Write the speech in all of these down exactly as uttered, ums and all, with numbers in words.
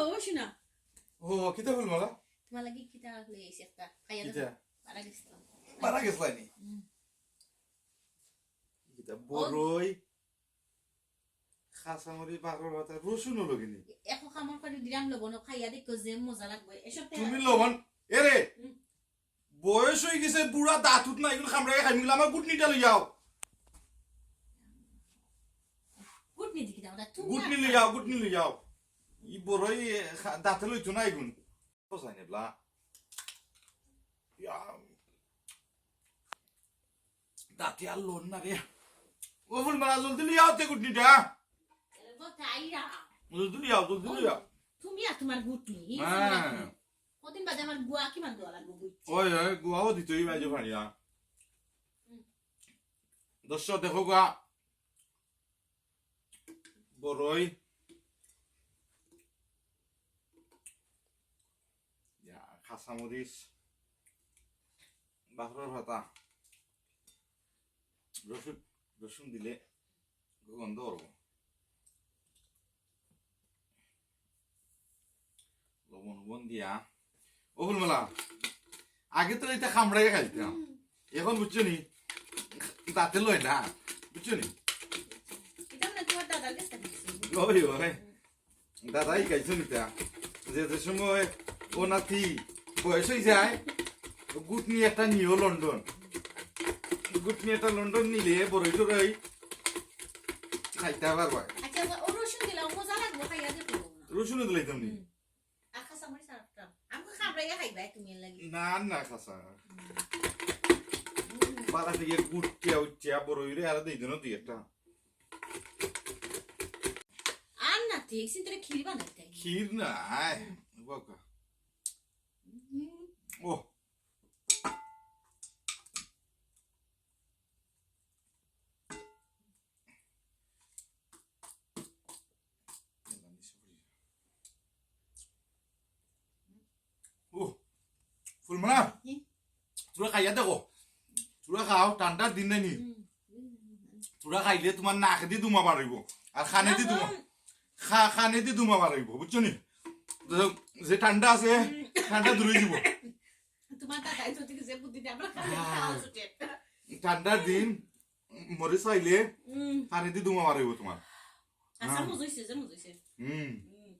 ও শোনা। ও, কিতা ফুলমালা? তোমার লাগি কিতা লই আইছি একটা। খাইয়া দেখো। কিতা? বারা গেছিলাম। বারা গেছলায় নি? হুম। কিতা বড়ই, কাঁচামরিচ, বাখরর পাতা, রসুনও লগে নি? এখন কামড় করি দিলাম লবণ, খাইয়া দেখো যে মজা লাগবে। এসব তো তুমি লবণ, এরে, হুম। বয়স অই গেছে, বুড়া দাঁত উত নাই, এগুন কামড়াইয়া খাইমু, আমার গুটনিটা লই যাও। গুটনি দেখি দাও, ওটা তুমি গুটনি আর লই যাও, গুটনি লই যাও। ই বড়ই, এ, খা-, দাঁতে লইতো না এগুন। তো চাই না, এবলা। ইয়া। দাঁতে আর লড় না রে। ও ফুলমালা, জলদি লই যাও তে গুটনিটা। এ, গো, তাই না। জলদি লই যাও, জলদি লই যাও। তুমি আর তোমার গুটনি, এই হ্যাঁ। কদিন বাদে আমার গুয়া কিমান দেওয়া লাগবে, বুঝছো? ওই, ওই, গুয়াও দিতে হইবে, আজও পারি না। হুম। দর্শক, দেখো গুয়া। বড়ই। ইয়া, কাঁচামরিচ। বাখরর পাতা। রসুন, রসুন দিলে গন্ধ করবো। লবণ উবন দিয়া। ও ফুলমালা, আগে তো এটা কামড়াইয়া খাইতাম। হুম। এখন বুঝছো নি? দাঁতে লয় না। বুঝছো নি? এটা মনে হয় তোমার দাদার কাছ থেকে শিখছি। ওই, ওই। দাদাই খাইছো নিতা। যে, যে সময় ও নাতি বয়স হয়ে যায়, ও গুটনি একটা নিও লন্ডন। গুটনি একটা লন্ডন নিলে বড়ই টড়ই খাইতা পারবায়। আচ্ছা, ও রসুন দিলাম, মজা লাগবো, খাইয়া দেখো। রসুনও দিলাইতাম নি? হুম। আর কাঁচামরিচ আর একটা। আমাকে কামড়াইয়া খাইবায় তুমি এর লাগি। না, না, কাঁচা। হুম। পাড়া থেকে গুটিয়া উঠিয়া বড়ইরে আর দেই দেন দুই একটা। আর না, ঠিক সিন তোরে ক্ষীর বানাইতে। ক্ষীর না, আয়। হুম। বাবা। হুম। ও। ও, ফুলমালা, হুম। তোরা খাইয়া দেখো। তোরা খাও, ঠান্ডার দিন নাই নি? হুম। তোরা খাইলে তোমার নাকেদি ধুমা বার হইব, আর কানেদি ধুমা, এখন খা-, কানেদি ধুমা বার হইব, বুঝছো নি? তো যে ঠান্ডা আছে, হুম। ঠান্ডা দূর হয়ে যাব। তোমার দাদাই যদি যে বুদ্ধি দেয়, আমরা খাওয়া হ্যাঁ। খাওয়া ছুটে। ঠান্ডার দিন মরিচ খাইলে হুম। কানেদি ধুমা বার হইব তোমার। আচ্ছা, হ্যাঁ। মজা হইছে, যে মজা হইছে। হুম। হুম।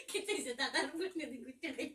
কি হইছে? দাদার গুটনি দি গুটনি দি।